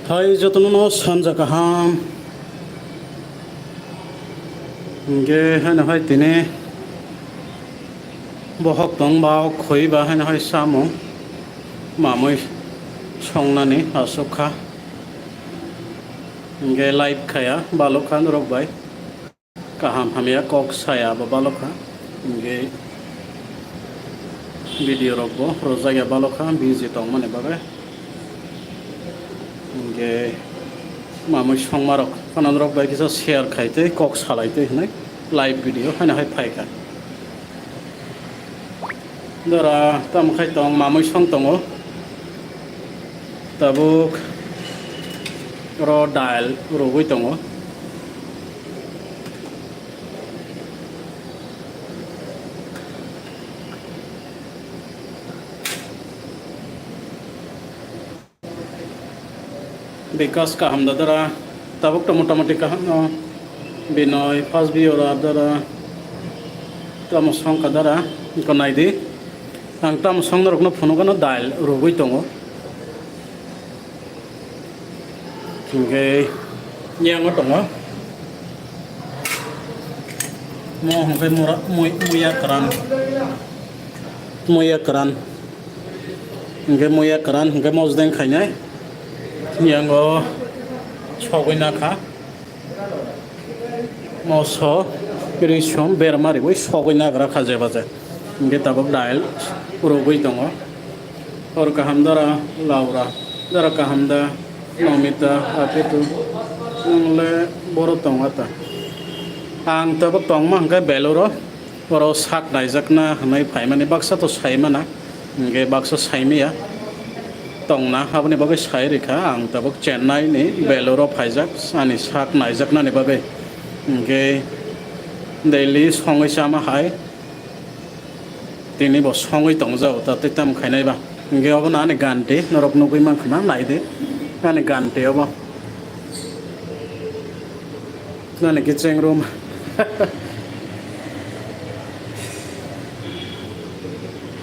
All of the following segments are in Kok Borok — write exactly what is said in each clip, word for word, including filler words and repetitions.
Hai jotono no sanja kaham. Hingke haino hai tini bohok tong ba khoi ba haino hai samung mamui songnani asuk kha. Hingke live khaya balok kha norok bai. Kaham hamya kok saya bo balok kha. Hingke video rok bo rojak ya balok kha, busy tong mani bagwi. Hingke mamui songma rok, phano rok bai kisa share khai tei kok salai tei hinui live video haino hai phai kha. Dora tamo khai tong, mamui song tongo. Tabuk oro dal rugui tongo. Bikas kaham da dara, tabuk to motamoti kaham no. Binoy, first view ra dara, tamo song ka dara, ko nai di. Ang tamo song norok no phunuk no dal rugui tongo. Hingke yango tongo. Mo hingke mura, mui-, muya karan. Muya karan. Hingke muya karan, hingke mosdeng khainai. Yango sogwi nakha. Moso, risom, berma riwi sogwi nagra kha jeba je. Hingke tabuk dail rugwi tongo. Hor kaham dara Laura, dara kaham da Nomita, Apitu, nwng le boro tongo ta. Ang tabuk tongma hingke Beluro. Oro sak naijakna hwnwi phaimani baksa to saimana, hingke baksa saimaya tongna, aboni bagwi sai rikha ang tabuk Chennai ni Beluro phaijak ani sak naijaknani bagwi, hingke daily songwi chama hai tini bo songwi tongjao ta tei tamo khainai ba, hingke obono ani ganti norok nugwi mankha na naidi ani ganti obo. Nani kitchen room.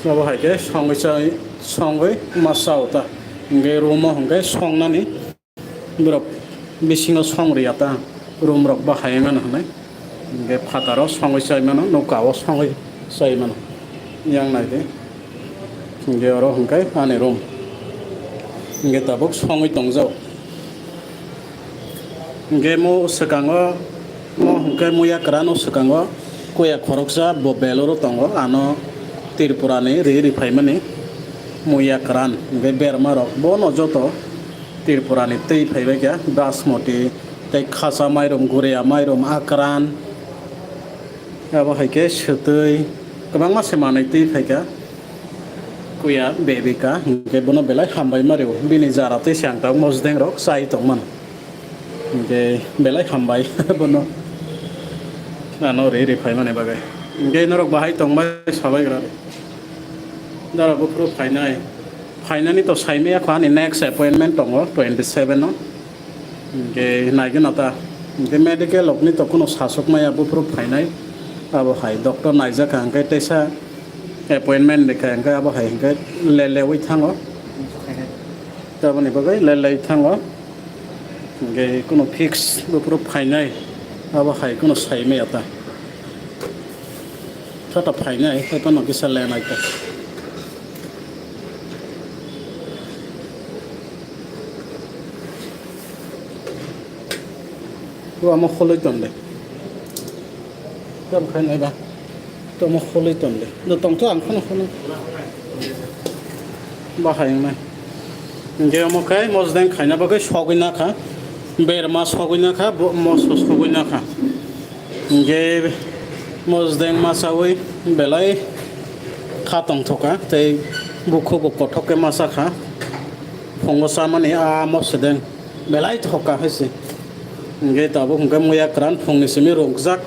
Abo hai khe songwi chai, songwi ma chao ta. Hingke room o hingke songnani borok bisingo song riya ta. Room rok bahai mano hinui. Hingke phataro songwi chai mano, nokao songwi chai mano. Yang nai de. Hingke oro hingke ani room. Hingke tabuk songwi tongjao. Hingke mo swkango, mo hingke muya kwrano swkango kuya khoroksa bo Beluro tongo, ano Tripura ni ri ri phaimani muya kwran, hingke berma rok bono joto Tripura ni twi phaibai kha, Basmati tei khasa mairum, guria mairum, akran, abo hai khe swtwi kwbangma se manwi twi phai kha. Kuya bebika, hingke bono belai hambai ma rio. Bini jara tei se ang tabuk mosdeng rok chai tongmano. Hingke belai hambai bono. Ano ri ri phaimani bagwi. Hingke norok bahai tongbai sabai gra. Dara buphuru phainai. Phainani to saimaya kho ani next appointment tongo twenty seven o. Hingke naigwna ta. Hingke medical rokni to kuno sasok maya buphuru phainai. Abo hai doctor naijak kha hingke teisa appointment rikha hingke abo hai hingke lelewi thango. Taboni bagwi lelei thango. Hingke kuno fix buphuru phainai. Abo hai kuno saimaya ta. Thata phainai, hai phano kisa lenai ta. Bo amo khuloi ton de. Tam khai nai ba. Tomo khuloi ton de. Do tong to ang khano khano. Bahai nai. Hingke amo khai mosdeng khaina bagwi sogwi nakha. Berma sogwi nakha, bo moso sogwi nakha. Hingke mosdeng masawi belai kha tongthoka tei bukhugo kothok khe masakha. Phungo chamani a mosodeng belai thoka hai se. Hingke tabuk hingke muya kwran phungni simi rukjak.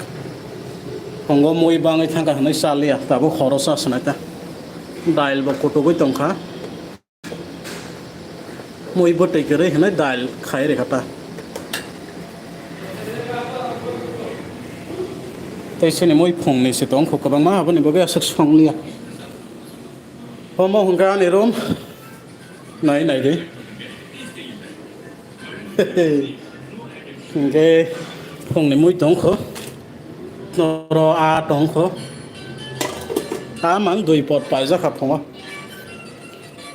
Phungo mui bangwi thangkha hwnwi chaliya tabuk horo cha swnai ta. Dail bo kutugwi tongkha. Mui bwtwi kwrwi hwnwi dail khai rikha ta. Tei chini mui phungni se tong kho kwbangma, aboni bagwi aswk songliya. Omo hwnkha ani room. Nai, nai de. Hingke phungni mui tongkho. Noro a tongkho. A mang dui pot paijak kha phungo.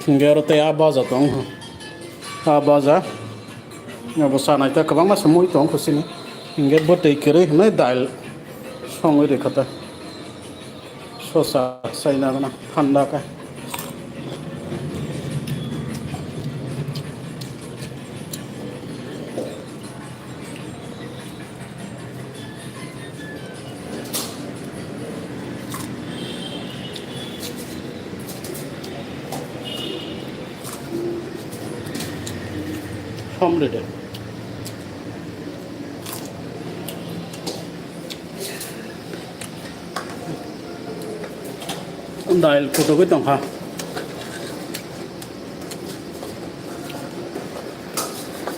Hingke oro tei a baja tongkho. A baja. Abo sanai ta kwbangma se mui tongkho sini. Hingke bwtwi kwrwi hwnwi dail songwi rwkha ta. Sosa saina gana thanda khe. Som rede. Dail kutugwi tongkha.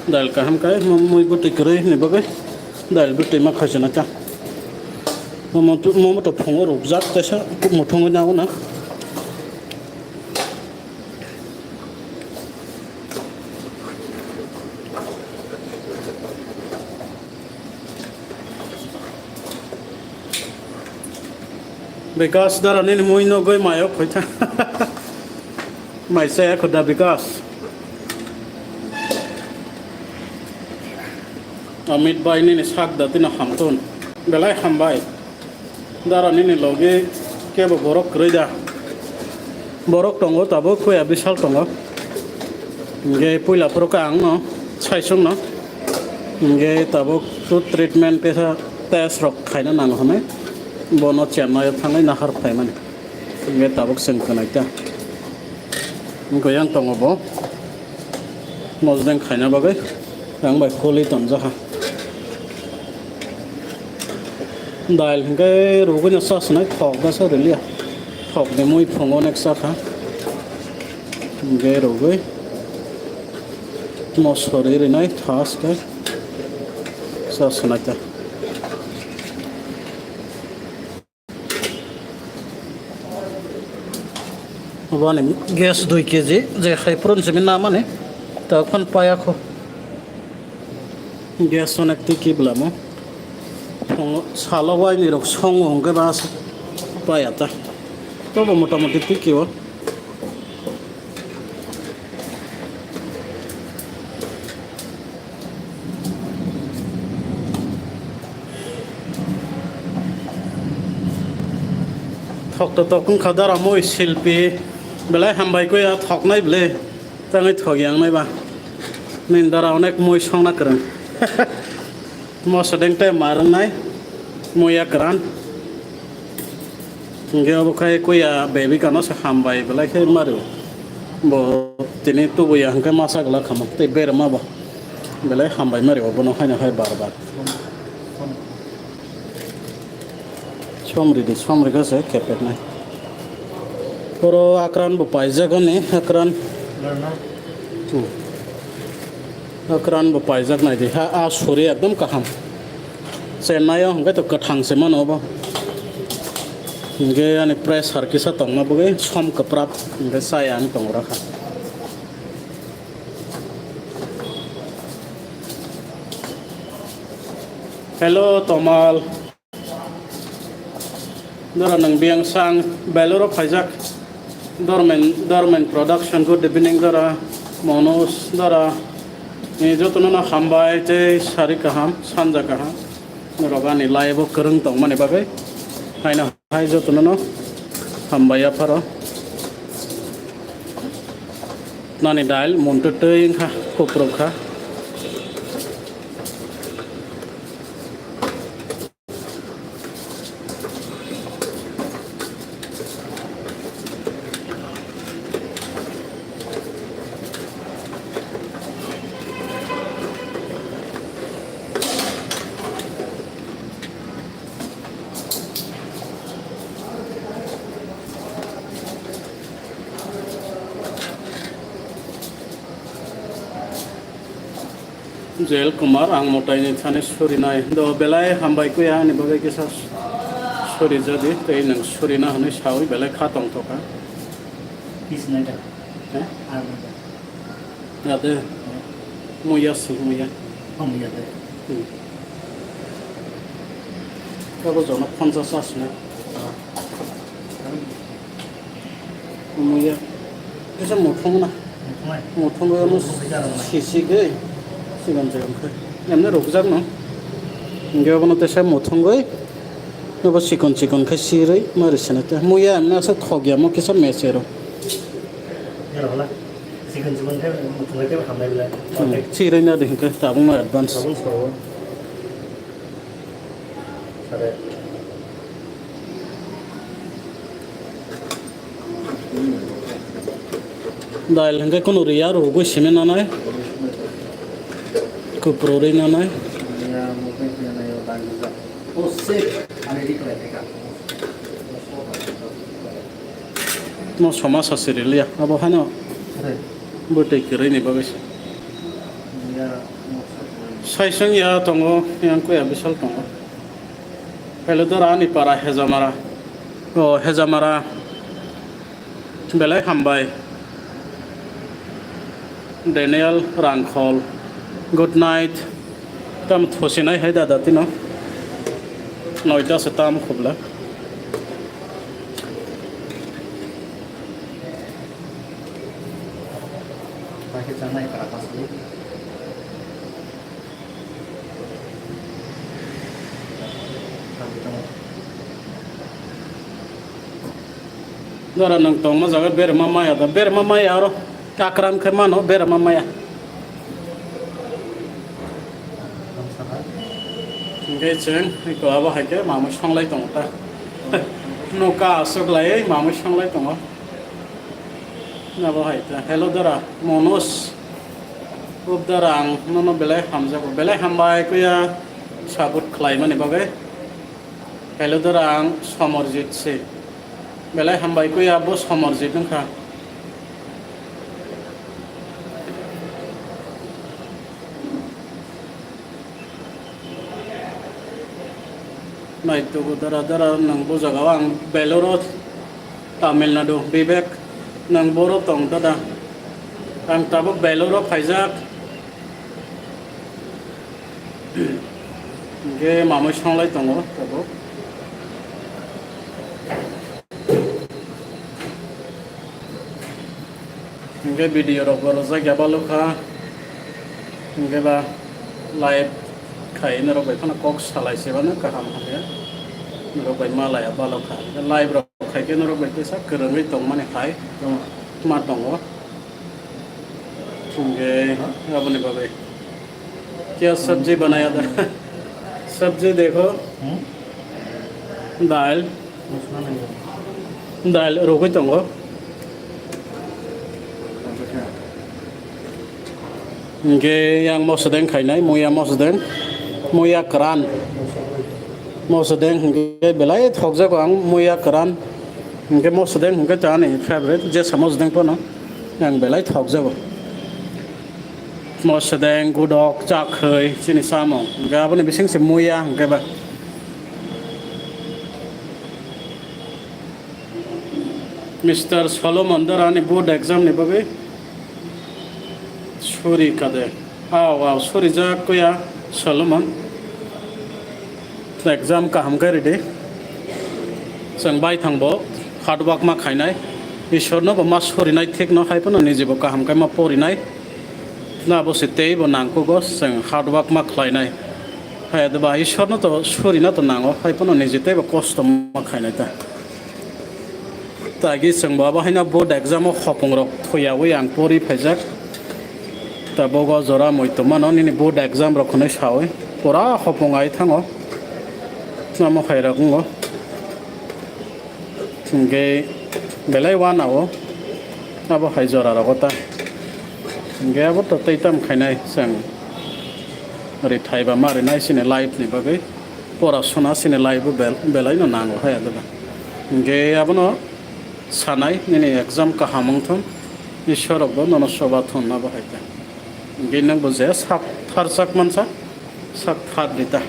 Dail kaham kai, mo-, mui bwtwi kwrwi ni bagwi dail bwtwi ma khaisana ta. Momo tu-, momo to phungo rukjak, tesa muthungwi nanguna. Bikas dara nini mui nogoi mayo khoitha. Mai saya khoda Bikas. Amit bai nini sak da tino hamtun. Belai hambai. Dara nini logi kebo borok kwrwi da. Borok tongo tabuk kuya bisal tongo. Hingke puila phuru khe ang no saisung no. Hingke tabuk tu treatment kesa test rok khaina nango hwnwi bono Chennai o thangwi nahar phaimani. Hingke tabuk chwng khwnai ta. Wngkha yang tongo bo. Mosdeng khaina bagwi ang bai koli tonjakha. Dail hingke rugwino sa swnai thok da sa rwliya. Thok ni mui phungo nek sakha. Hingke rugwi mosori rinai thas khe sa swnai ta. Obo ani gas dui kg je hai phuru simi namani ta phon paya kho. Gas onek tiki belamo. Salo waini rok songo hwnkhe ba paya ta. Tobo motamoti tiki o. Thok to tok wngkha dara mui silpi belai hambai koi a thoknai bele tangwi thok yang nai ba nini dara onek mui songna kwrwng. Moso deng tei ma rwngnai muya kwran. Hingke obo khai kuya baby kano se hambai belai khe mario. Bo tini tubuya hingke masa gla khamo tei berma bo belai hambai mario bono haino hai bar bar. Somri di somri khe se kepek nai. Oro akran bo paijak ani akran. Hmm. Akran bo paijak nai di ha a suri ekdom kaham. Chennai o hingke to kwthang se mano bo. Hingke ani pressure kisa tongma bagwi som kwprap hingke chaya ang tong rakha. Hello Tomal. Dora nang biang sang Beloro phaijak. Dormen, Dormen Production, good evening dora. Monos dora. Ni jotono no hambai tei sari kaham, sanja kaham. Norok ani live o kwrwng tongmani bagwi. Haino hai jotono no hambai apharo. Nani dail muntu twi wngkha, kupruk kha. Joel Kumar, ang mwtaini thani surinai. Do belai hambai kuya ani bagwi kisa suri jadi, tei nwng surina hwnwi sawi belai kha tongthokha. Pis nai da. He? Ar nai da. Yade. Muya si, muya. Oh, muya de. Hmm. Kabo jono ponchas asna. Muya. Kisa muthung na. Muthung na. Muthung na. Muthung na. Sisi ge. Sigon sigon khe. Emne rukjak no. Inge abono tesa muthung goi. Nobo sikon sikon khe sirwi mari sene te. Muya emne asa thok ya mo kisa mesero. Yala wala. Sikon sikon khe muthung khe hamnai belai. Hmm. Sirwi na de hinkhe tabung no advance. Tabung soro. Sare. Dail hingke kunu riya rugui simi nanai. Kupru ri nanai. No soma sasi riliya abo haino. Bwtwi kwrwini bagwi se. Saisung ya tongo, yang kuya bisal tongo. Hello, dora ani para Hejamara. O, Hejamara. Belai hambai. Daniel Rangkhol. Good night. Tam thusinai hai dada tino. Noita se tam khubla. Paikhe changnai para pasli. Dora nwng tongma jaga berma maya da, berma maya aro kakram khe mano berma maya. Hingke chwng iko abo hai khe mamui songlai tongo ta. Noka aswk laiwi mamui songlai tongo. Abo hai ta. Hello dora, Monos. Hub dora ang nono belai hamjago. Belai hambai kuya support khlaimani bagwi. Hello dora ang Somarjit se. Belai hambai kuya bo Somarjit wngkha. Nai tubu dara dara nang bujagao ang Beloro Tamil Nadu, Vivek, nang boro tong dada. Ang tabuk Beloro phaijak. Hingke mamui songlai tongo tabuk. Hingke video rok bo rwjak ya balukha. Hingke ba live khai norok bai phano kok salai se bano kaham hwnke. Norok bai malaya balukha. Live rok khai khe norok bai kisa kwrwngwi tongmani hai ma tongo. Hingke aboni bagwi. Kya sabji banaya tha? Sabji dekho. Hmm? Dal. Dal rugwi tongo. Hingke yang mosodeng khainai, muya mosodeng, muya kwran. Mosodeng hingke belai thokjago ang, muya kwran. Hingke mosodeng hingke ta ani favorite, jesa mosodeng pono ang belai thokjago. Mosodeng, gudok, chakhwi, chini samung. Hingke aboni bising se muya hingke ba. Mister Solomon dara ani board exam ni bagwi suri kade. Aw, aw, suri jak kuya Solomon. Exam kaham khe ridi. Chwng bai thangbo hard work ma khainai. Ishwar no bo ma surinai thik no hai phano niji bo kaham khe ma porinai. Na bo se tei bo nangkugo chwng hard work ma khlainai. Hai de ba Ishwar no to surina to nango hai phano niji tei bo kosto ma khainai ta. Tagi chwng bo abo haino board exam o hopong rok thuyawi ang pori phaijak. Tabuk o jora muitu mano nini board exam rok hwnwi sawi pura hopong ai thango. Tamo hai rok wngo. Hingke belai wana o abo hai jora rogo ta. Hingke abo to tei tam khainai chwng rithai ba ma rinai chini life ni bagwi. Pora sona chini life o bel-, belai no nango hai adada. Hingke abono sanai nini exam kaham wngthon, Ishwar rok bo nono soba thon abo hai ta. Hingke nwng bo je sak tharsak mansa, sak thar di ta.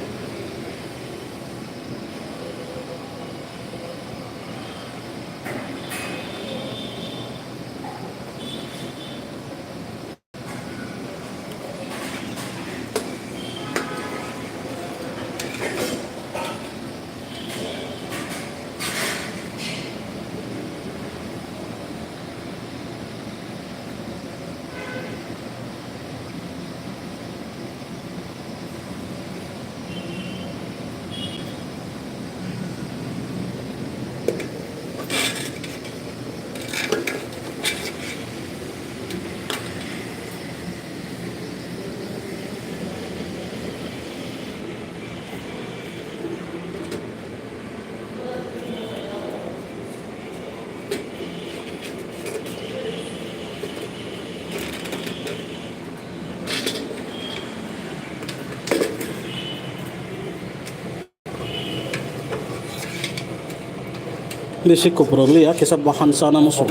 Bisi kupro liya, kisa bahan sana musu.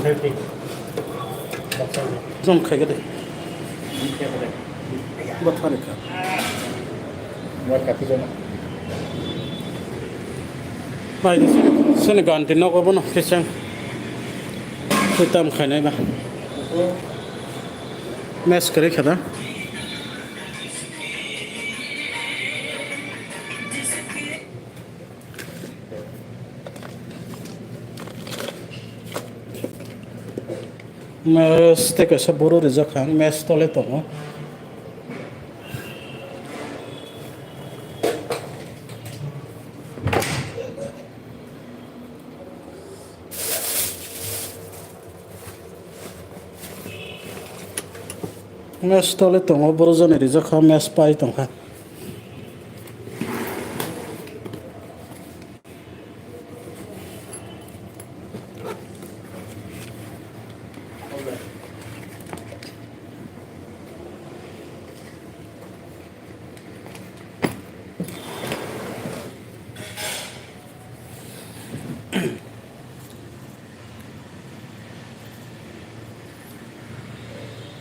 Jom khai gede. Bathari ka. Bai, sini ganti nogo bono kisang. Kuitam khainai ba. Mes kari khada. Mes tei kaisa boro rijak kha, mes tole tongo. Mes tole tongo, boro jani rijak kha, mes pai tongkha.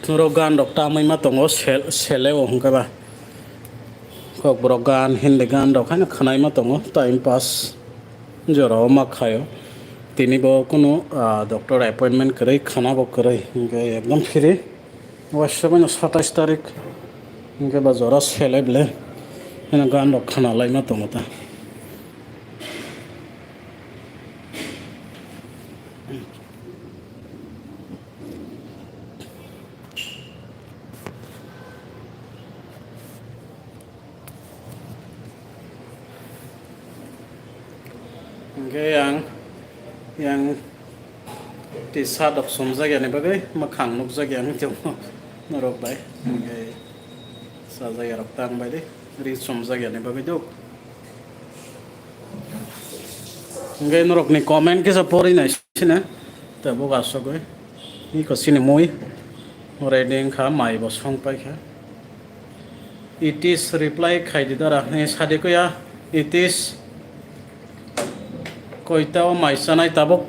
Norok gan rok tamwi ma tongo, sel-, sele o hwnkhe ba. Kokborok gan, Hindi gan rok haino khwnai ma tongo, time pass. Jora o ma khaio. Tini bo kunu, ah, doctor appointment kwrwi, khana bo kwrwi. Hwnkhe ekdom free. Waisa bai no satais tarik. Hwnkhe ba jora sele ble. Haino gan rok khana lai ma tongo ta. Hwnkhe ang, yang tisa dok sumjak yani bagwi mwkhang nukjak yang tongmo norok bai. Hwnkhe chajakya rok tang bai de, ri sumjak yani bagwi duk. Hwnkhe norokni comment kisa pori nai sina, tabuk asogwi. Iko sini mui ready wngkha, mai bo song paikha. It is reply khaidi dara, ni sadi kuya, it is. Koita o mai chanai tabuk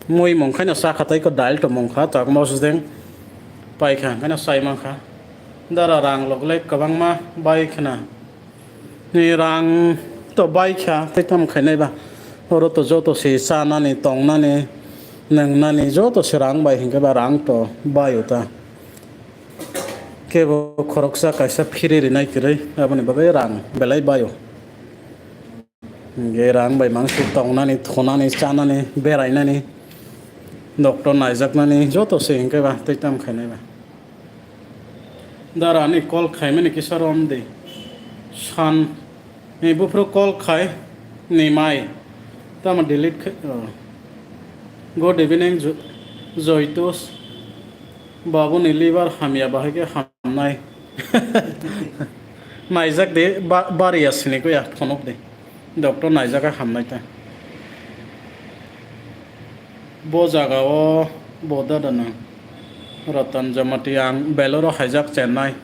mui mung khaino cha kha, tei ko dail to mung kha, tabuk mo sudeng paikha, hwnkhaino chai mankha. Dara rang loglai kwbangma bai khna. Ni rang to bai kha, tei tamo khainai ba. Oro to joto se chanani, tongnani, nwngnani joto se rang bai hinkhe ba rang to bai o ta. Kebo khoroksa kaisa phiri rinai kwrwi, aboni bagwi rang belai bai o. Hinkhe rang bai mangsi tongnani, thonani, chanani, berainani, doctor naijaknani joto se hinkhe ba tei tamo khainai ba. Dara ani call khaimani kisa rom de. San ni buphuru call khai ni mai. Tamo delete khai, oh. Good evening, Jo-, Joitus. Babu ni liver hamya bahai khe hamnai. Naijak de, ba-, bariya sini ko ya phonok de. Doctor naijak khe hamnai ta. Bo jaga o bo dada nang. Ratan Jamatia ang Beloro haijak Chennai,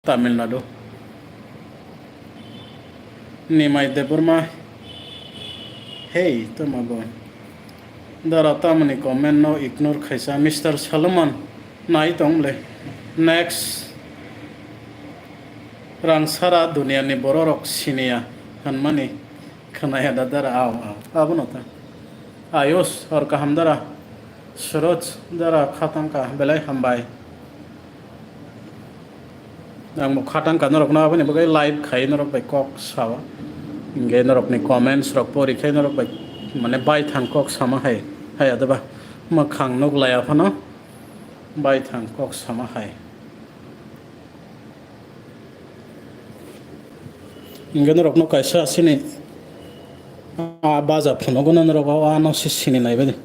Tamil Nadu. Nimai Debbarma, hey, tamo bo. Dara tamoni comment no ignore khaisa, Mister Solomon, nai tong le. Next, rang sara duniya ni borok rok siniya, hanmani. Khwnaya da dara, aw, aw. Abono ta. Ayush, hor kaham dara. Suraj, dara khatang ka, belai hambai. Ang bo khatang ka norok no aboni bagwi live khai norok bai kok sao. Hingke norok ni comments rok pori khai norok bai mane bai thang kok sama hai. Hai adaba. Mwkhang nuk laya phano bai thang kok sama hai. Hingke norokno kaisa asini, ah, baja phunugo norok o ano se sini nai bai de.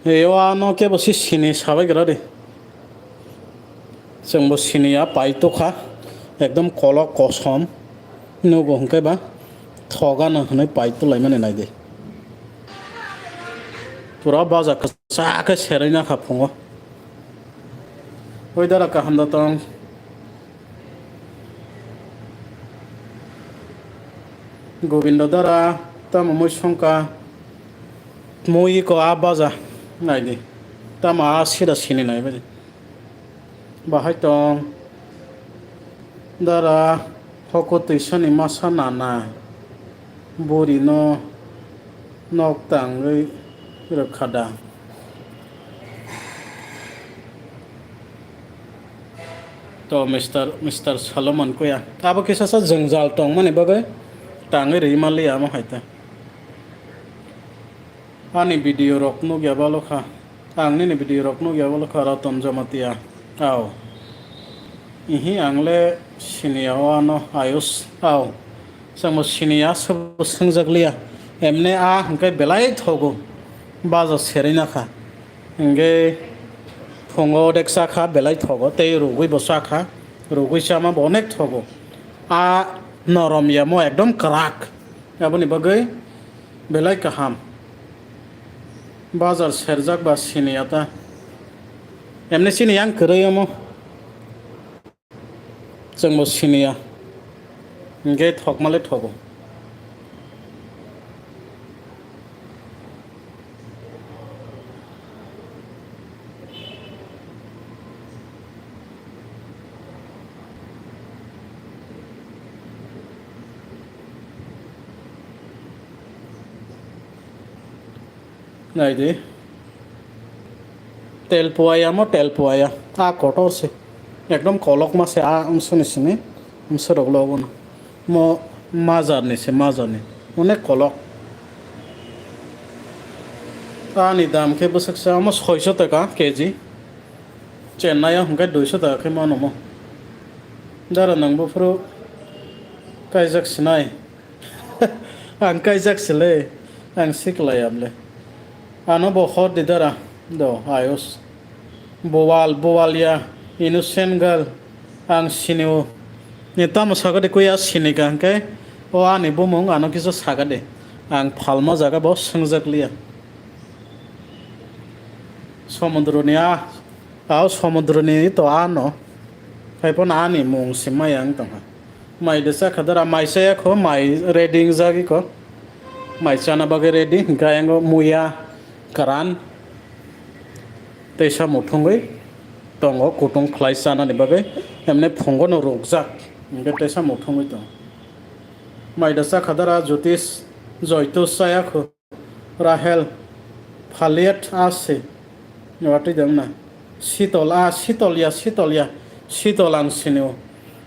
Ei o ano kebo se sini sabai gra de. Chwngbo sini ya pai tokha, ekdom kolok kosom. Nugo hwnkhe ba thogano hwnwi pai tulaimani naidi. Pura baja kwchak khe serwi nakha phungo. Oi dara kaham da tong. Gobindo dara tamo mui songka mui ko a baja naidi tamo a sida sini nai bai. Bahai tong dara hoko twisani masa nana buri no nok tangwi rwkha da. To Mister, Mister Solomon kuya. Abo kisa sa jwngjal tongmani bagwi tangwi rwi manliya amo hai ta. Ani video rok nukya balo kha. Ang nini video rok nukya balo kha Ratan Jamatia. Aw. Ihi ang le siniya o ano Ayush. Aw. Chwngbo siniya sobo swngjak liya. Emne a hwnkhe belai thogo. Baja serina kha. Hingke phungo odek chakha belai thogo, tei rugwi bo chakha, rugwi chama bo onek thogo. A norom yamo ekdom kwrak, aboni bagwi belai kaham. Bajar serjak ba sini ata. Emni sini yang kwrwi omo. Chwngbo siniya. Hingke thokmale thogo. Naidi. Tel puaya mo tel puaya. A kotor se. Ekdom kolok ma se a umsuni sini. Umsorok lobo no. Mo majar ni se majar ni. Onek kolok. Ani dam khe bwswk sa omo soiso taka K G. Chennai o hwnkhe duiso taka khe mano mo. Dara nang buphuru kaijak sinai. Ang kaijak sile, ang siklai amle. Ano bo hor di dara, do, ayos. Bowal, bowal ya, innocent girl, ang sini o. Ni tamo saga de kuya sini ka hingke, o ani bumung ano kisa saga de. Ang phalma jaga bo swngjak liya. Somudro ni a, a somudro ni to ano. Hai pon ani mung simai ang tongha. Mai de chakha dara, mai chaya kho, mai ready wngjagwi kho. Mai chana bagwi ready, hwnkhe ayango muya, kwran, teisa muthungwi tongo, kutung khlai chanani bagwi, emne phungono rukjak, hwnkhe teisa muthungwi tongo. Mai da chakha dara, Jyotish, Joyto chaya kho. Rahel, Phaliet a se. Watwi dong na. Sitol a, sitol ya, sitol ya. Sitol ang sinio.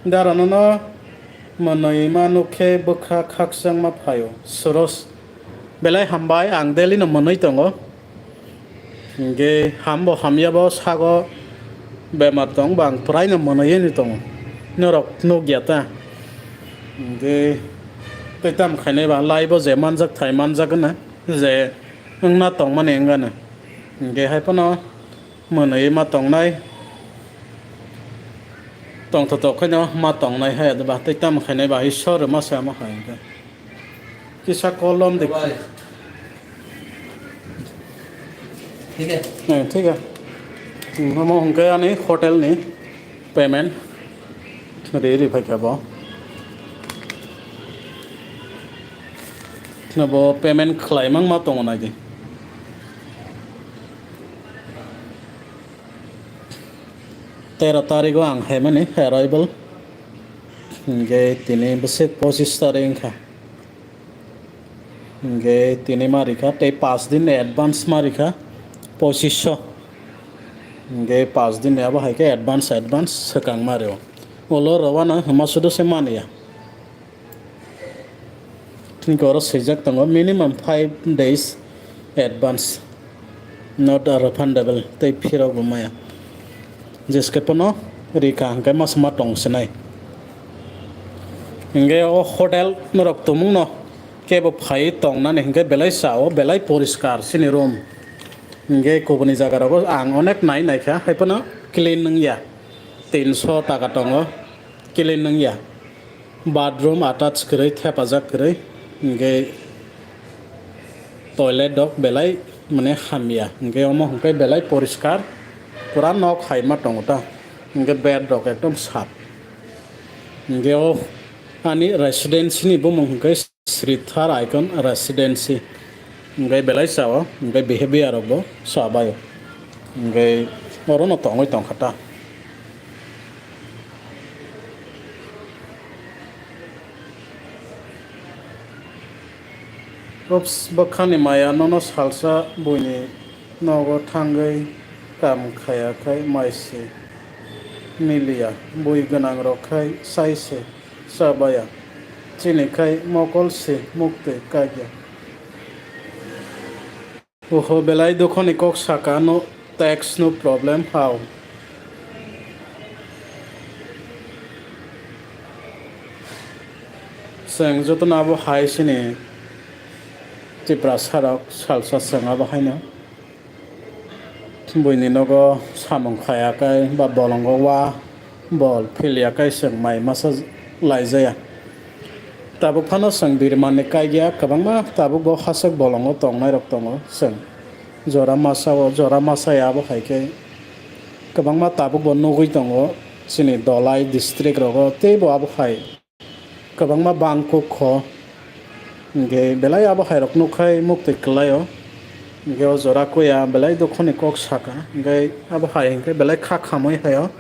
Dara nono mwnwi ma nukhe bwkha khakchangma phaio. Suros. Belai hambai, ang daily no mwnwi tongo. Hingke hambo hamyabo sago bemar tong bang prai no mwnwi ni tongo. Norok nukya ta. Hingke tei tam khainai ba laibo je manjak thai manjak na. Je wngna tongmani wngano. Hingke hai phano mwnwi ma tongnai, tongthotok khaino ma tongnai hai adeba, tei tamo khainai ba Ishwar ma se ma hai hingke. Kisa kolom de. Thik hai. Eh, thik hai. Hmm, omo hingke ani hotel ni payment. Ri ri phai kha bo. Kheno bo payment khlai mang ma tongo nai di. Tero tarigo ang hai mani arrival. Hingke tini bwswk pochis tarik wngkha. Hingke tini ma rikha tei paanch din ni advance ma rikha pochisho. Hingke paanch din ni abo hai khe advance, advance swkang ma reo. Ulo rwano hwma sudo se manya. Hingke oro swijak tongo minimum five days advance, not refundable, tei phirok bo maya. Jeske pono rika hingke mas ma tong sinai. Hingke o hotel norok tumung no kebo phai tongnani hingke belai sao, belai poriskar sini room. Hingke kubuni jaga rogo ang onek nai naikha, hai pono clean wngya. Tinso taka tongo, clean wngya. Bathroom attach kwrwi, thepajak kwrwi, hingke toilet rok belai mane hamya, hingke omo hingke belai poriskar, pura nok hai ma tongo ta, hingke bed rok ekdom sap. Hingke o ani residence ni bumung hingke Sri Thar Icon Residency. Hingke belai sao, hingke behavior rok bo sabai. Hingke oro no tongwi tongkha ta. Ups, bwkhani maya nono salsa buini nogo thangwi kam khaya khai mai se miliya, bui gwnang rok khai sai se chabaya, chini khai mokol se muktwi kaikya. Oho, belai dukhoni kok saka no, text no problem how? Chwng jotono abo hai sini Tiprasa rok salsa chwng abo haino. Buini nogo samung khaya kai ba bolongo wa bol philia kai chwng mai masa laijaya. Tabuk phano chwng birmani kaikya kwbangma tabuk bo hachwk bolongo tongnai rok tongo chwng. Jora masa o, jora masa ya abo hai khe kwbangma tabuk bo nugwi tongo chini Dholai district rogo teibo abo hai. Kwbangma bangkuk kho. Hingke belai abo hai rok nukkhai muktwi kwlaio. Hingke o jora kuya belai dukhoni kok saka. Hingke abo hai hingke belai kha khamwi haio.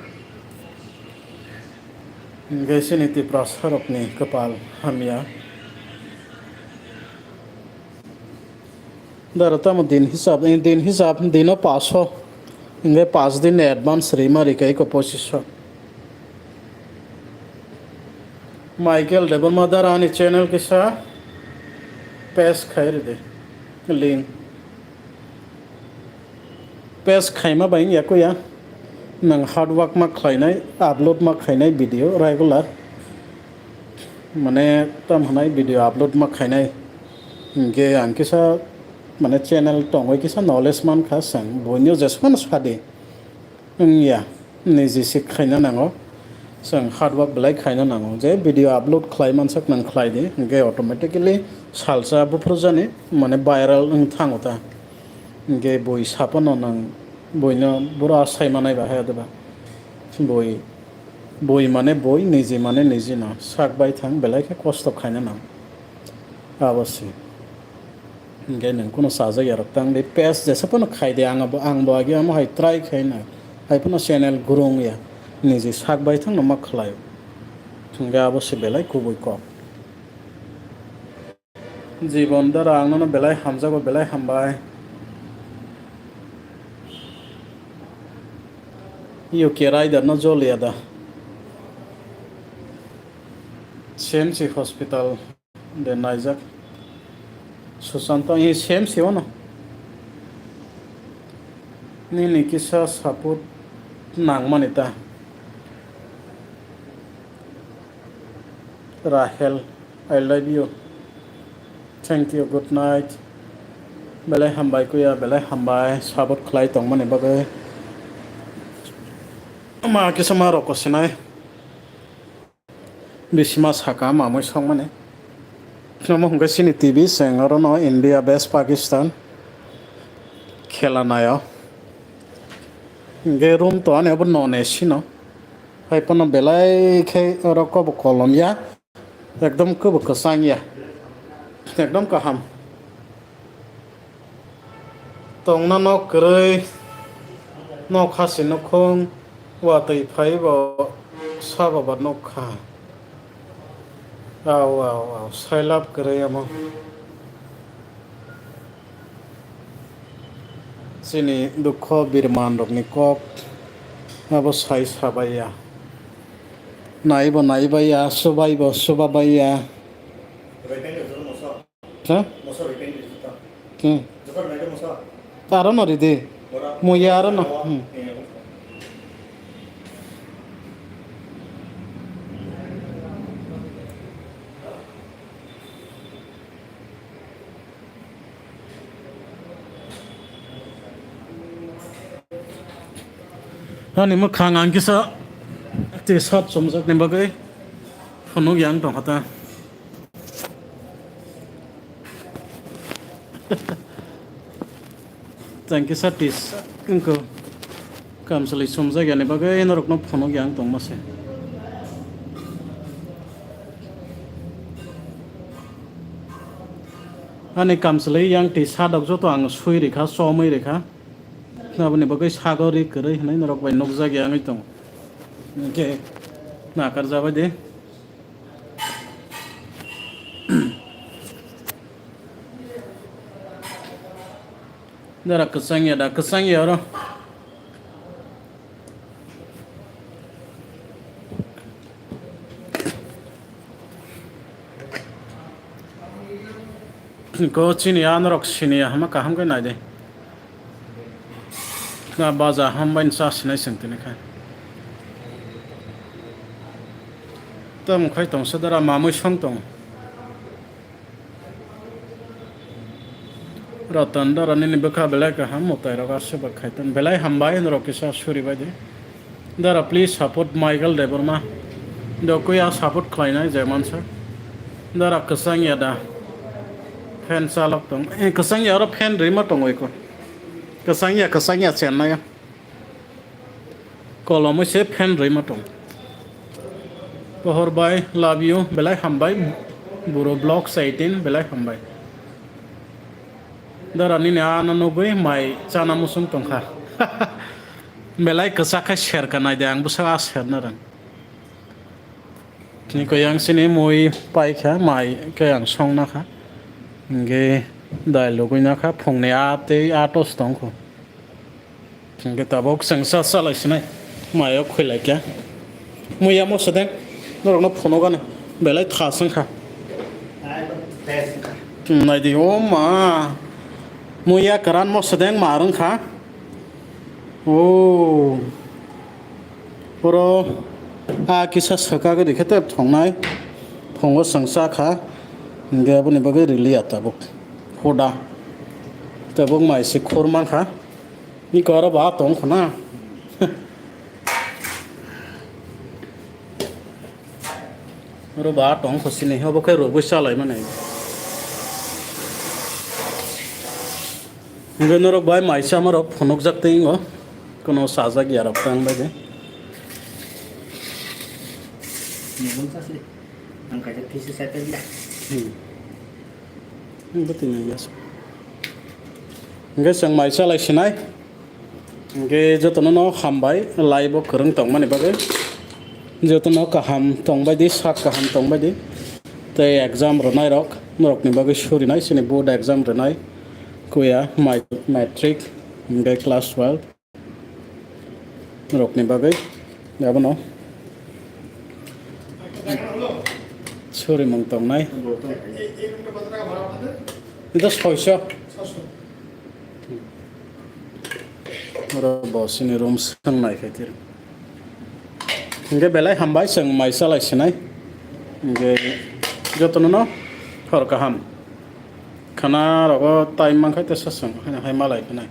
Hingke chini Tiprasa rokni kwpal hamya. Dara tamo din hisab, eh, din hisab, dino paso. Hingke pas din advance rima rika iko pochisho. Michael Debbarma dara ani channel kisa paste khai ridi. Link. Paste khaima bai wngya kuya. Nang hard work ma khlainai, upload ma khainai video regular. Mane tam hwnai video upload ma khainai. Hingke ang kisa mane channel tongwi kisa knowledge mankha chwng buino jesmano sadi. Wngya, niji se khaina nango. Chwng hard work belai khaina nango. Je video upload khlai mansak nang khlai di, hingke automatically salsa buphuru jani mane viral wng thango ta. Hingke bui sapono nang buino bura sai manai ba hai diba. Bui, bui mane bui, niji mane niji no. Sak bai thang belai khe kosto khaina nang. Abo se. Hingke nwng kunu chajak yarok tang di pes jesa pono khai di ang abo, ang bo agi amo hai try khai na. Hai pono channel grow wngya. Niji sak bai thang no ma khlai. Hingke abo se belai kubui kok. Jibon dara ang nono belai hamjago, belai hambai. U K rider no joliya da. C M C hospital. De naijak. Susanto, eh, same se wano. Nini kisa support nangmani ta. Rahel, I love you. Thank you, good night. Belai hambai kuya, belai hambai. Support khlai tongmani bagwi. Ma kisa ma roko sinai. Bisima saka mamui songmani. Omo hwnkhe chini T V chwng orono India bes Pakistan khela naio. Hwnkhe room to ani abo non A C no. Hai phano belai khe oro kobo kolom ya. Ekdom kobo kwchang ya. Ekdom kaham. Tongna nok kwrwi, nok hasi nukhung, watwi phaibo sabo ba nukha. Au, au, au, sailap kwrwi omo. Chini dukho birman rokni kok abo sai sabaiya. Naibo naibaiya, subaibo subabaiya. Ha? Hmm. Aro no ridi. Muya aro no. Hmm. Ani mwkhang ang kisa T-shirt chumjakni bagwi phunuk yang tongkha ta. Thank you, sir. Tis, wngkho. Kamsali sumjak yani bagwi norokno phunuk yang tongma se. Ani kamchwlwi yang twi sadok joto ang swi rikha, chomwi rikha. Aboni bagwi sago ri kwrwi hwnwi norok bai nukjak ya wngwi tongo. Hinkhe nakar jabai de. Dara kwchang ya da, kwchang ya oro. Ko chini ya norok sini ya hama kaham khe nai de. Na baja hambai cha sinai chwng tini kha. Tamo khai tong sa dara mamui song tong. Ratan dara nini bwkha belai kaham mwtai rok aswk bai khai tong. Belai hambai norok kisa suri bai de. Dara, please support Michael Debbarma. Dokui a support khlainai je mansa. Dara kwchang ya da. Fan chalok tong. Eh, kwchang ya oro fan rima tong oi ko. Kwchang ya, kwchang ya chenna ya. Kolomwi se fan rima tong. Pohor bai, love you. Belai hambai. Buro Vlogs eighteen, belai hambai. Dara nini ano nugui mai chana musung tongkha. Belai kwchak khe serka nai de, ang bwswk a serna rang. Tini ko yang sini mui paikha, mai khe ang songna kha. Hingke dai lugui na kha, phungni a tei a tos tongkho. Hingke tabuk chwng sa salai sinai, mayo khwilai khe. Muya moso de, norokno phunukgani, belai thas wngkha. Nai di, o ma. Muya kwran moso de, ma rwngkha. O. Oro a kisa swkagwi rikhe tei thongnai. Phungo chwng cha kha. Hingke aboni bagwi riliya tabuk. Huda. Tabuk mai se khur mankha. Iko oro ba tong khna. Oro ba tong kho sini, obo khe rwgwi chalai mani. Hingke norok bai mai sama rok phunukjak tei wngo. Kono sajak ya rok tang bai de. Nungkung sa sini. Ang kaisa kisi sa tadi ya. Hmm. Hingke tini ya. Hingke chwng mai chalai sinai. Hingke jotono no hambai, live o kwrwng tongmani bagwi. Jotono kaham tongbai di, sak kaham tongbai di. Tei exam rwnai rok, norokni bagwi surinai, chini board exam rwnai. Kuya, mai-, matric, hingke class twelve. Norokni bagwi, abono. Surimung tongnai. Ito soiso. Oro bo sini room swngnai khe tiri. Hingke belai hambai chwng mai chalai sinai. Hingke jotono no hor kaham. Khana rogo tai mankha tesa chwng hai malai khanai.